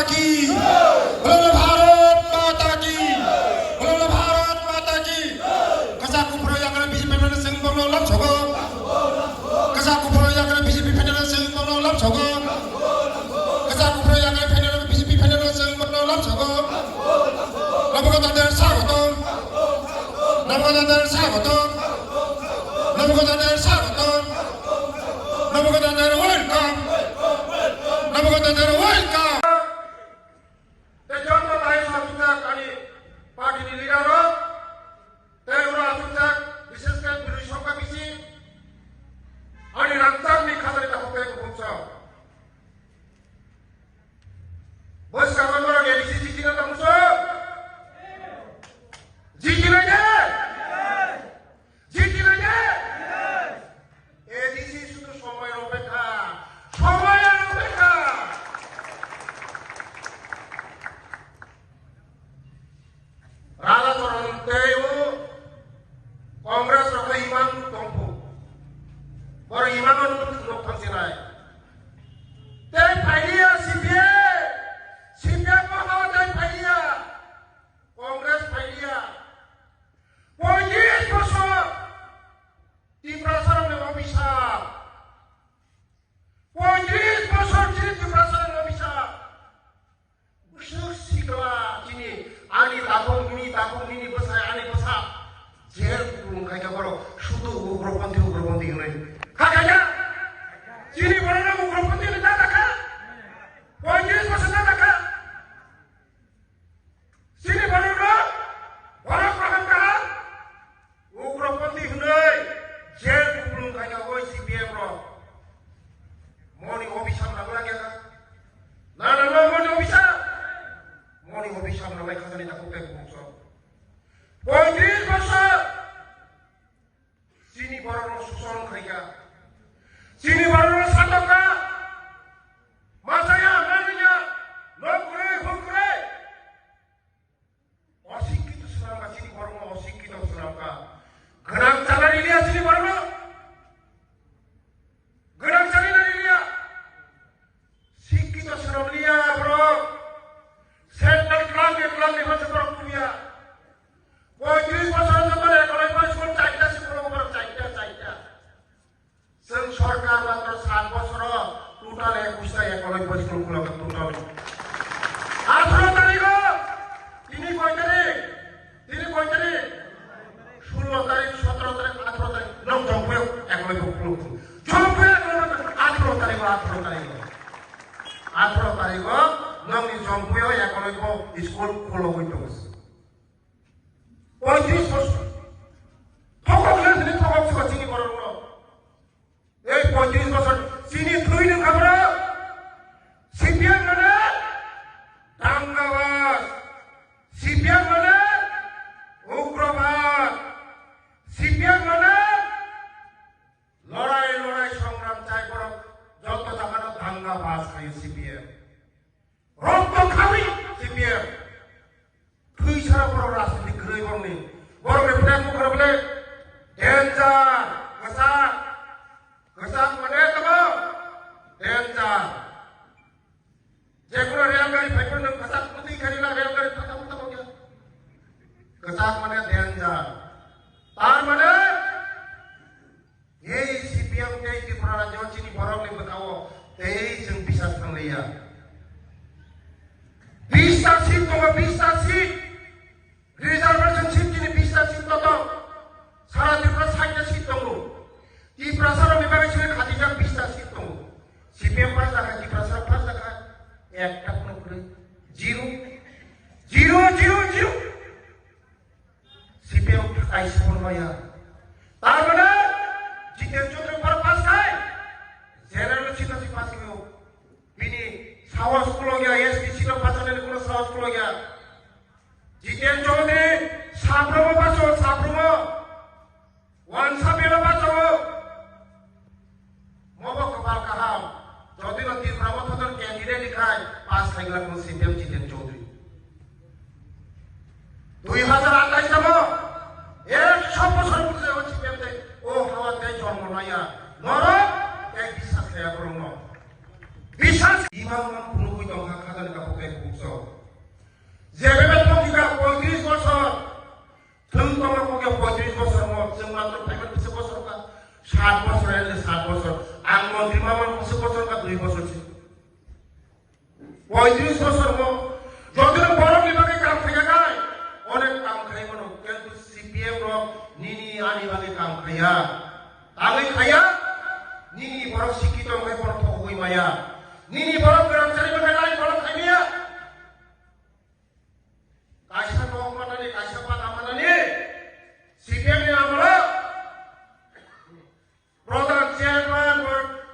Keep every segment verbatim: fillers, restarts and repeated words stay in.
Ki? Bolo Bharat Mata ki? Bolo Bharat Mata ki? Kwchak kuphur yakarwi B J P phainani chwng bono lamsogo. Kwchak kuphur yakarwi B J P phainani chwng bono lamsogo. Kwchak kuphur yakarwi phainani B J P phainani chwng bono lamsogo. Namago tader swagotom. Namago tader swagotom. Namago tader swagotom. Namago tader welcome. Namago tader welcome. Tei joto dais o aswkjak ani party ni leader rok, tei oro aswkjak, bishesh khe bwrwi songkha bisi, ani rangchak ni khajani takhuk tei kubun chwng. Bwskango norok A D C jikina tongmung chwng? Jikina de? Jiti nai de? A D C sudu somoy rok bai kha. Somoy rok bai kha. Raja Choron tei o Congress rok bai imang tongphu. Boro imang no nuk thang sinai. Tei phailiya C P M. C P M no hawa tei phailiya. Congress phailiya. Poitris bosor Tiprasarokni officer. Poitris bosor chini Tiprasarokni officer. Bwswk sikla chini ani takhuk, nini takhuk, nini bwsai, ani bwsa. Jel kuplung khaikha borok. Sudu ugroponthi, ugroponthi hwnwi. Kha khaikha? Chini borokno ugroponthi hwnwi ta dakha? Poitris bosor ta dakha? Chini borokno borok kaham kaham ugroponthi hwnwi jel kuplung khaina oi C P M rok. Moni officer nangla kya kha? Na nangla moni officer? Moni officer nanglai khajani takhuk tei kubun chwng. Poitris bosor Chini borokno suson khaikha. Chini borokno satokha. Machaya, nariya, nok kwrwi, huk kwrwi. Osikkito swnamkha, chini borokno osikkito swnamkha. Gwnang chana riliya chini borokno. Gwnang chani nariya. Sikkito swnam liya borok. Central club ni club ni masa borok tuya. Poitris bosor joto ekoloi bo school chaita se borok borok chaita, chaita. Chwng sorkar matro sat bosoro total ekush ta ekoloi bo school khulokha total. Atharo tarigo, tini koi tarik? Tini koi tarik? Sullo tarik, sotoro tarik, atharo tarik. Nwng Jompuio ekoloi bo khuluk. Jompuio ekoloi bo atharo tarik, atharo tarik. Atharo tarik o nwngni Jompuio ekoloi bo school khulogwi tongo. Poitris bosor. Thokok le sini thokok siko chini borok no. Ei poitris bosor chini thwi nwng kha borok. C P M mane dangabas. C P M mane ugrobad. C P M mane lorai lorai songram chai borok joto jagano dangabas khayo C P M. Rokto khawi C P M. Thwi sara borok rajniti kwrwi borokni. Borokni flag bukhara bole danger, kwchak. Kwchak mane tamo danger. Jekunu rail gari phaiphuru nwng kwchak kwtwi khairila rail gari thangtamo tamo khe. Kwchak mane danger. Tar mane Ei C P M tei Tripura rajyo chini borokni bwkha-o tei chwng bisas thangliya. Bista seat tongo, bista seat. Reservation seat chini bista seat kotor. Sara Tripura saita seat tongo. Tiprasa rokni bagwi chini khatijak bista seat tongo. C P M pass jakha, Tiprasa rok pass jakha. Ekta phano kwrwi. Zero. Zero, zero, zero. C P M kaisa phano maya. Tar mane Jiten Chaudhary para pass khai, general seat o se pass khai o. Bini sahos kulo ya, S P seat o pass khai kuno sahos kulo ya. Jiten Chaudhary sabromo pass o, sabromo. Wansa belo pass o. Mobo kwpal kaham. Jodi no Tipra Motha dol candidate khai pass khai glak no C P M Jiten Chaudhary. Dui hajar atais tamo ekso bosor bwskango C P M tei o hawa tei jormo naya. Norok tei bisas khaya borok no. Bisas imang mang phunugwi tongkha khajani kaphok tei. Sat bosor, ele sat bosor. Ang montri ma man bosor, bosor ka dui bosor se. Poitris bosor mo. Jodi no borok ni bagwi kam khaiya kai, onek kam khai mano. Kintu C P M rok nini ani bagwi kam khaiya. Tangwi khaiya, nini borok sikito wngkhe borok thogwi maya. Nini borok gramchari bagwi lai borok khaimaya. Kaisa kok manani, kaisa pata manani, C P M ni amolo pradhan chairman,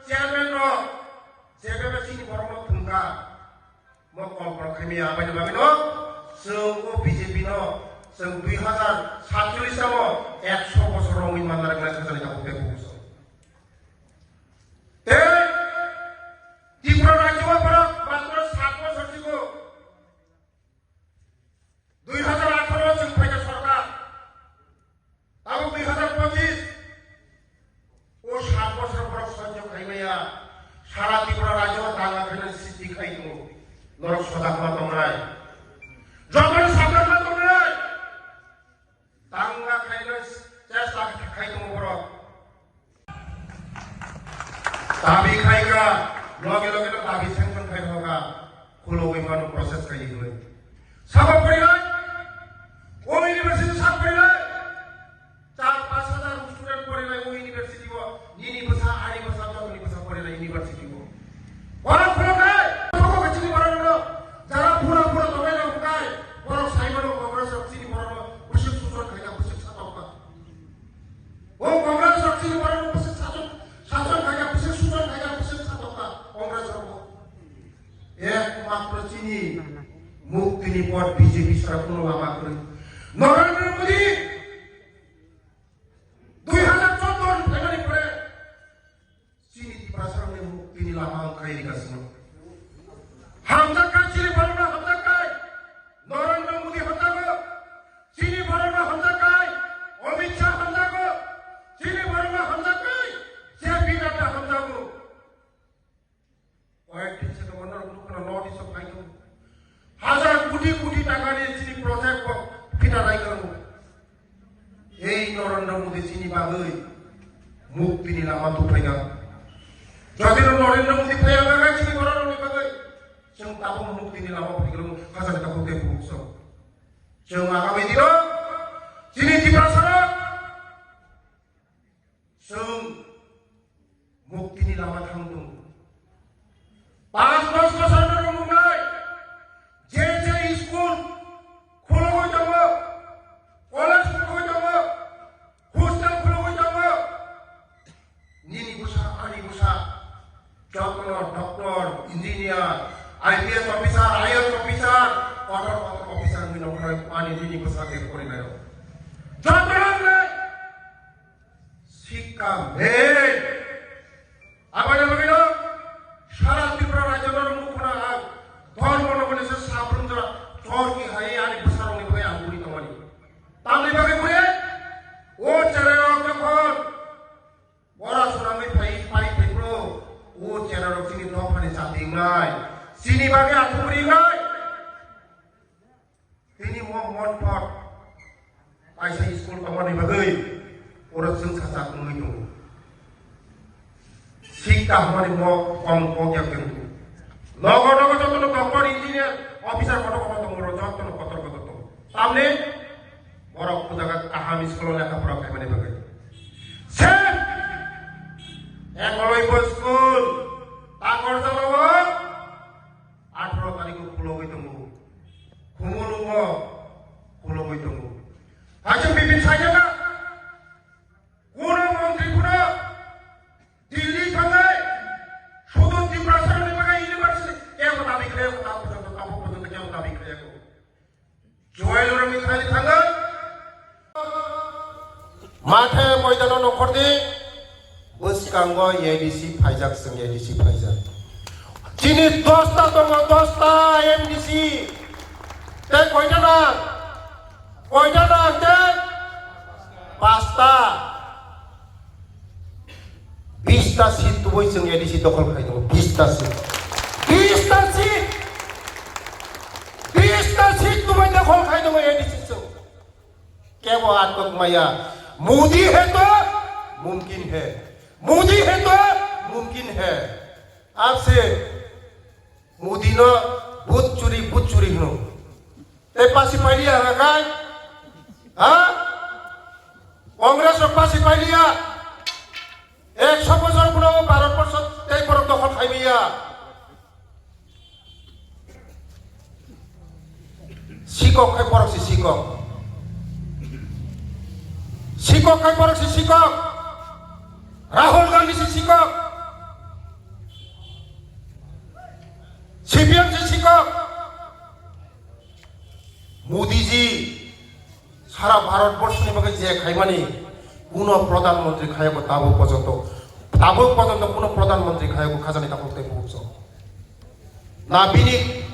chairman rok, C P M chini borok no thumkha, mo kok borok khaimaya, aboni bagwi no, chwng o B J P no, chwng dui hazar satcholish samo ekso bosor romwi manna rwknai sajani tabuk tei bukuso. Tei Tripura rajyo o borok matro sat bosor sigo. Dui hazar atharo chwng phaikha sorkar, tabuk dui hazar pochis, o sat bosor borok sojjo khai maya, sara Tripura rajyo danga khaina srishti khai tongo, norok sodak ma tongnai, jotono sadak ma tongnai, danga khaina chesta khai tongo borok. Dabi khaikha, loge loge no dabi sanction khai thokha, khulogwi mano process khai hinwi. Sabo porinai, o university sabo porinai, char pash hajar student porinai o university o, nini bwsa, ani bwsa, jotoni bwsa porinai university o. Borok khuloknai, khuloknai chini borok no, jara pura pura tongnai rok hwnkhe, borok sai mano Congress rok chini borok no bwswk suchon khaikha, bwswk satokha. O Congress rok chini borok no bwswk sason, sason khaikha, bwswk suchon khaikha, bwswk satokha Congress rok bo. Ekmatro chini muktini pot B J P sara kuno lama kwrwi. Narendra Modi dui hazar choudo ni phaimani pore chini Tiprasarokni muktini lama wngkha iri kasino. Hamjakkai chini borokno hamjakkai. Narendra Modi hamjago. Chini borokno hamjakkai. Amit Shah hamjago. Chini borokno hamjakkai. J P Nadda hamjago. Koyek din saka bono rok nukuna North East o phai tongo. Hazar koti koti taka ni chini project bo phita rai tongo. Ei Narendra Modi chini bagwi muktini lama tuphaiga. Jodi no Narendra Modi phaiya na chini borok rokni bagwi, chwng tabuk muktini lama phaigrwngo, khajani tabuk tei bukso. Chwng agami dino chini Tiprasarok chwng muktini lama thang tongo. Panch dos bosor no rwmuknai je je school khulogwi tongo, college khulogwi tongo, hostel khulogwi tongo, nini bwsa ani bwsa jotono doctor, engineer, I P S officer, I A S officer, kotor kotor officer wngwi nongkhoroi ani nini bwsa khe porinai rok jotono wngnai. Sikka main. Aboni bagwino sara Tripura rajyo no rwmukuna ang dhormo no bole se sabrung jora chorki hai ani bwsarokni bagwi ang buri tongmani. Tamni bagwi buri o cherai rok jokhon bora sunamwi phai phai phai bro o cherai rok chini dophani jati wngnai chini bagwi athumri wngnai. Tini mo mon pot kaisa school tongmani bagwi oro chwng sacha wngwi tongo. Sikta hwnmani mo kom kok yak tongo. Nogo nogo jotono doctor, engineer, officer kotor kotor tongo, oro jotono kotor kotor tongo. Tamni borok o jaga kaham school o lekha pora khaimani bagwi. Same Ekoloibo school Takorjala o atharo tarikh o khulogwi tongo. Khumulwngo khulogwi tongo. Hakhe bibin saijak kha. Kuno montri kuno Delhi thangnai, sudu Tiprasarokni bagwi university kebo dabi khlaiya, tabuk porjonto, tabuk porjonto kebo dabi khlaiya. Joel Rami thani thangwi mathe moidano nongkhordi bwskango A D C phaijak, chwng A D C phaijak. Chini dosta tongo, dosta M D C. Tei koita nang? Koita nang tei? Pasta. Bista seat tubui chwng A D C dokhol khai tongo. Bista seat. Bista seat. Bista seat tubui dokhol khai tongo A D C chwng. Kebo atok maya. Modi he to मुमकिन है। मोदी है तो मुमकिन है। आपसे मोदी नो भूत चोरी, भूत चोरी no. Te pasi pailiya hwnka khai? Ha? Congress rok pasi pailiya? Ekso bosor phano Bharat borsho tei borok dokhol khaimaya. Sikok khai borok si sikok. Sikok khai borok si sikok. Rahul Gandhi si sikok. C P M si sikok. Modi ji sara Bharat borshoni bagwi je khaimani kuno pradhan mantri khayako tabuk porjonto, tabuk porjonto kuno pradhan mantri khayako khajani takhuk tei bukso. Na bini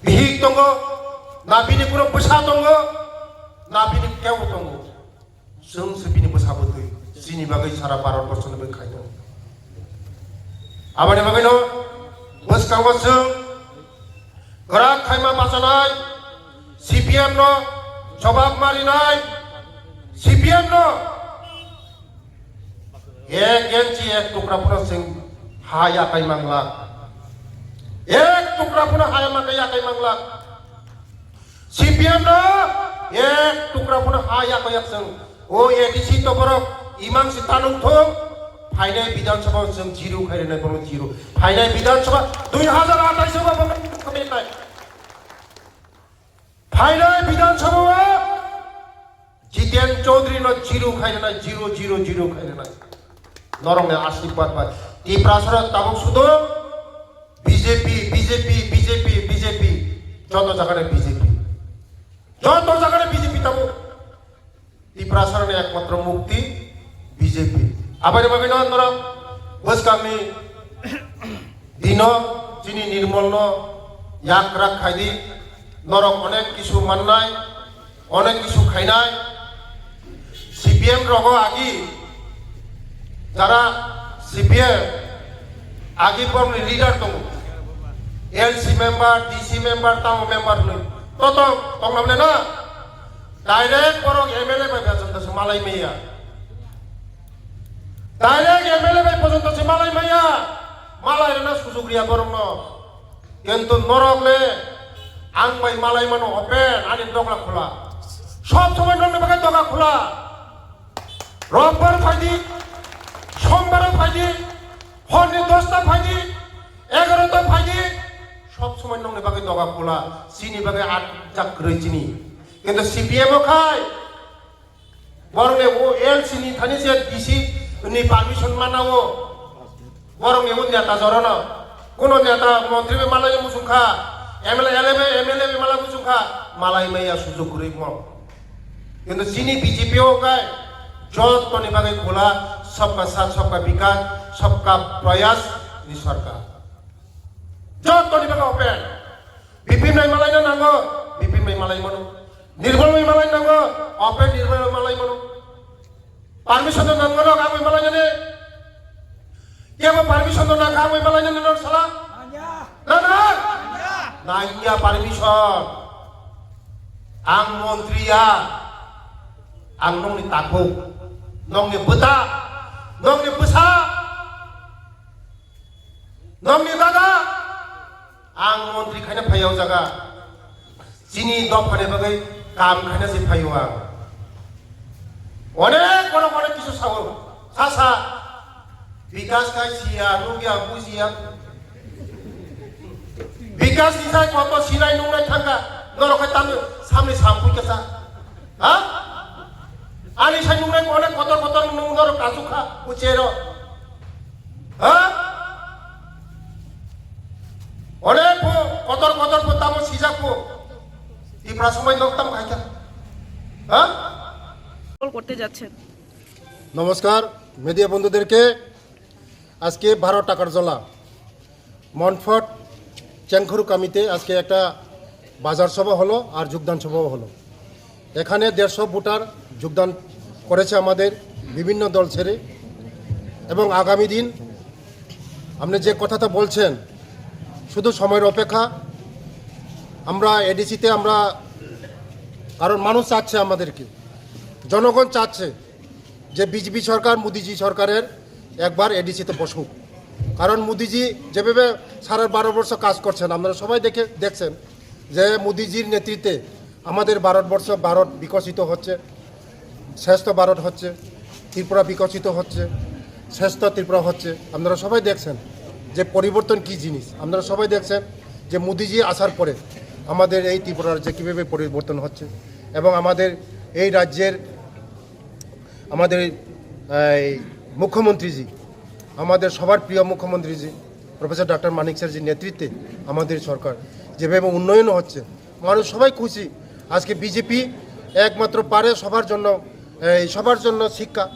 bihik tongo, na bini kuno bwsa tongo, na bini keu tongo. Chwng se bini bwsa bwtwi, chini bagwi sara Bharat borshoni bagwi khai tongo. Aboni bagwino bwskango chwng kwrak khaima bachanai, C P M no jobab marinai, C P M no ek inchi ek tukra phano chwng ha yakai manglak, ek tukra phano ha yakai manglak. C P M no ek tukra phano ha yakoyak chwng. O A D C to borok imang si tanung thung. Phainai Bidhan Sabha chwng zero khairwnai borok zero. Phainai Bidhan Sabha dui hazar atais o borok khairwnai. Phainai Bidhan Sabha o Jiten Chaudhary no zero khairwnai, zero, zero, zero khairwnai. Norokni asirwad bai. Tiprasarok tabuk sudo B J P, B J P, B J P, B J P, B J P. Joto jagani B J P. Joto jagani B J P tabuk. Tiprasarokni ekmatro mukti B J P. Aboni bagwino norok bwskangni dino chini Nirmolno yakrak khaidi, norok onek kisu mannai, onek kisu khainai. C P M rogo agi jara C P M agi borokni leader tongo, L C member, D C member, tamo member hwnwi. Toto tongna bole na? Direct borok M L A bai bachanta se malai maya. Direct M L A bai bachanta se malai maya. Malai rwna sujuk riya borokno. Kintu norok le ang bai malai mano open ani dogla khula. Sob somoi nokni bagwi doga khula. Robbar phaidi, sombar phaidi, horni dosta phaidi, egarota phaidi, sob somoi nokni bagwi doga khula. Chini bagwi at jak kwrwi chini. Kintu C P M o khai Borok ni o L C ni thani se D C ni permission mana o. Borok ni o neta jorono. Kuno neta montri bai malai muchung kha. M L A, L M A, M L A bai malai muchung kha. Malai maya sujuk kwrwi mo. Kintu chini B J P o kai joto ni bagwi khula sabka sath, sabka bikas, sabka prayas ni sarkar. Joto ni bagwi open. Bipin bai malai na nango, Bipin bai malai mano. Nirbal bai malai nango, open Nirbal bai malai mano. Permission no nango no, kagwi malai nani. Kebo permission no nang kagwi malai nani no sala. Na na. Na iya permission. Ang montri ya. Ang nongni takhuk. Nongni bwta. Nongni bwsa. Nongni dada. Ang montri khaina phai o jaga. Chini dophani bagwi kam khaina se phai o ang. Onek borok onek kisu sao. Sasa. Bikas khai siya, nukya, bujiya. Bikas ni sai koto sinai nungnai thangka. Norok khai tamo samni sampui kasa. Ha? Ani sai nungnai onek kotor kotor nung norok kasuk kha. Uchero. Ha? Onek pho kotor kotor pho tamo sijak pho. Tipra somoi nok tamo khaikha. Ha? Call করতে যাচ্ছেন। নমস্কার মিডিয়া বন্ধুদেরকে। আজকে বারো টাকার জলা মনফট চেংখুরু কামিতে আজকে একটা বাজার সভা হলো আর যোগদান সভাও হলো। এখানে দেড়শো ভোটার যোগদান করেছে আমাদের বিভিন্ন দল ছেড়ে। এবং আগামী দিন আপনি যে কথাটা বলছেন, শুধু সময়ের অপেক্ষা। আমরা এডিসিতে আমরা, কারণ মানুষ চাচ্ছে আমাদেরকে, জনগণ চাচ্ছে। যে বিজেপি সরকার, মোদিজি সরকারের একবার এডিসিতে বসুক। কারণ মোদিজি যেভাবে সারা ভারতবর্ষ কাজ করছেন, আপনারা সবাই দেখে দেখছেন যে মোদিজির নেতৃত্বে আমাদের ভারতবর্ষ, ভারত বিকশিত হচ্ছে, শ্রেষ্ঠ ভারত হচ্ছে, ত্রিপুরা বিকশিত হচ্ছে, শ্রেষ্ঠ ত্রিপুরা হচ্ছে। আপনারা সবাই দেখছেন যে পরিবর্তন কি জিনিস। আপনারা সবাই দেখছেন যে মোদিজি আসার পরে আমাদের এই ত্রিপুরা রাজ্যে কীভাবে পরিবর্তন হচ্ছে এবং আমাদের এই রাজ্যের আমাদের এই মুখ্যমন্ত্রীজি, আমাদের সবার প্রিয় মুখ্যমন্ত্রীজি প্রফেসর ডক্টর মানিক স্যারজির নেতৃত্বে আমাদের সরকার যেভাবে উন্নয়ন হচ্ছে, মানুষ সবাই খুশি। আজকে বিজেপি একমাত্র পারে সবার জন্য, এই সবার জন্য শিক্ষা,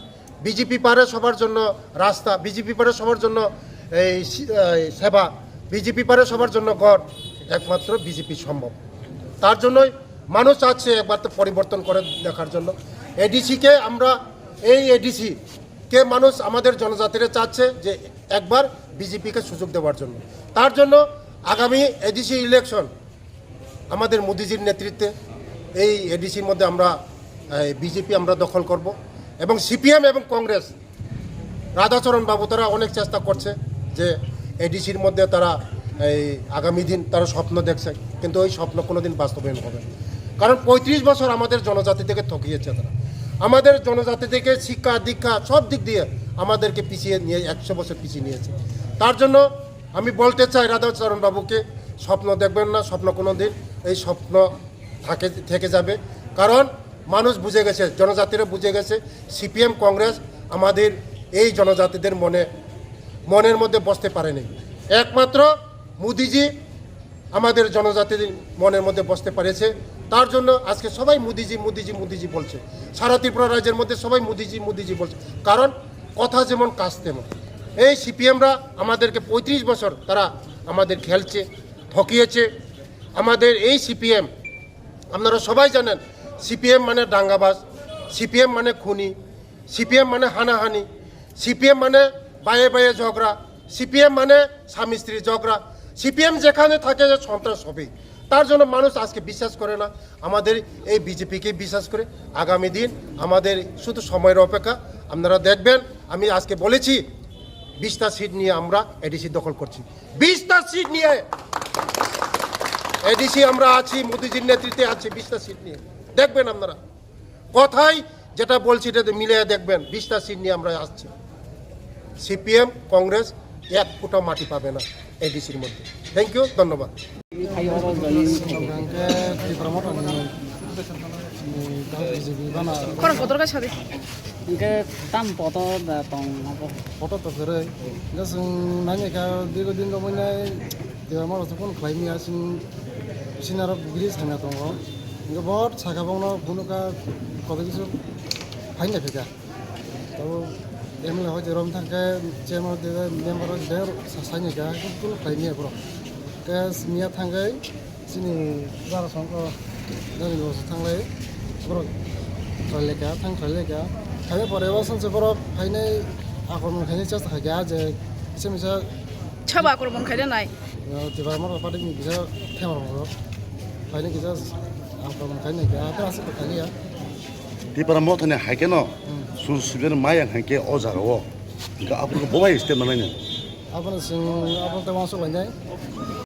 বিজেপি পারে সবার জন্য রাস্তা, বিজেপি পারে সবার জন্য এই সি- এই সেবা, বিজেপি পারে সবার জন্য ঘর, একমাত্র বিজেপি সম্ভব। তার জন্যই মানুষ চাচ্ছে একবার তো পরিবর্তন করে দেখার জন্য। এডিসিকে আমরা, এই এডিসি কে মানুষ আমাদের জনজাতিরা চাচ্ছে যে একবার বিজেপিকে সুযোগ দেওয়ার জন্য। তার জন্য আগামী এডিসি ইলেকশন আমাদের মোদিজির নেতৃত্বে এই এডিসির মধ্যে আমরা, এই বিজেপি আমরা দখল করব এবং সিপিএম এবং কংগ্রেস, রাধাচরণ বাবু তারা অনেক চেষ্টা করছে যে এডিসির মধ্যে তারা এই আগামী দিন তারা স্বপ্ন দেখছে, কিন্তু ওই স্বপ্ন কোনোদিন বাস্তবায়ন হবে না। কারণ পঁয়ত্রিশ বছর আমাদের জনজাতি থেকে ঠকিয়েছে তারা, আমাদের জনজাতি থেকে শিক্ষা দীক্ষা সব দিক দিয়ে আমাদেরকে পিছিয়ে নিয়ে, একশো বছর পিছিয়ে নিয়েছে। তার জন্য আমি বলতে চাই রাধাচরণ বাবুকে, স্বপ্ন দেখবেন না, স্বপ্ন কোনো দিন এই স্বপ্ন থাকে, থেকে যাবে। কারণ মানুষ বুঝে গেছে, জনজাতিরা বুঝে গেছে, সিপিএম কংগ্রেস আমাদের এই জনজাতিদের মনে, মনের মধ্যে বসতে পারেনি। একমাত্র মোদিজি আমাদের জনজাতিদের মনের মধ্যে বসতে পারেছে। তার জন্য আজকে সবাই মোদিজি, মোদিজি, মোদিজি বলছে। সারা ত্রিপুরা রাজ্যের মধ্যে সবাই মোদিজি, মোদিজি বলছে। কারণ কথা যেমন কাজ তেমন। এই সিপিএমরা আমাদেরকে পঁয়ত্রিশ বছর তারা আমাদের খেলছে, ঠকিয়েছে। আমাদের এই সিপিএম, আপনারা সবাই জানেন, সিপিএম মানে দাঙ্গাবাজ, সিপিএম মানে খুনি, সিপিএম মানে হানাহানি, সিপিএম মানে বায়ে বায়ে ঝগড়া, সিপিএম মানে স্বামী স্ত্রী ঝগড়া। সিপিএম যেখানে থাকে, যে সন্ত্রাস হবেই। তার জন্য মানুষ আজকে বিশ্বাস করে না আমাদের এই বিজেপিকে বিশ্বাস করে। আগামী দিন আমাদের শুধু সময়ের অপেক্ষা। আপনারা দেখবেন, আমি আজকে বলেছি, বিশটা সিট নিয়ে আমরা এডিসি দখল করছি। বিশটা সিট নিয়ে এডিসি আমরা আছি, মোদিজির নেতৃত্বে আছি। বিশটা সিট নিয়ে দেখবেন আপনারা, কথাই যেটা বলছি, এটাতে মিলিয়ে দেখবেন, বিশটা সিট নিয়ে আমরা আসছি। সিপিএম কংগ্রেস এক ফুটা মাটি পাবে না এডিসির মধ্যে। থ্যাংক ইউ, ধন্যবাদ। Hingke Tipra Motha ni, ni tang B J P bana. Khorang kotor kha sadi. Hingke tam poto da tong abo. Poto to kwrwi. Hingke chwng nai nai kha dirgo din romwi nai Tipra Motha se phone khlai maya chwng sinaro bugri sana tongo. Hingke bo saka bongno phunukha kotor kisu phaina phika. Tabo M L A hoi je rom thangkhe chairman de member hoi je sa-, saini ka kunu khlai niya borok. Ke miya thangkhe chini bara songko jani bo thanglai borok khlai leka thang khlai leka. Khaina pore bo songse borok khainai akromon khainai chesta khaikha je kisa misa. Sabo akromon khainai. Tiba moro padi ni kisa themar borok khainai kisa akromon khainai ka ta asuk khainai ya. Tipra Mothani hai kheno Hmm. Sur Sibir Maya hai khe o jaga o. Hingke abo khe bo bai step manai no. Abono chwng abo tei uansuk lainai.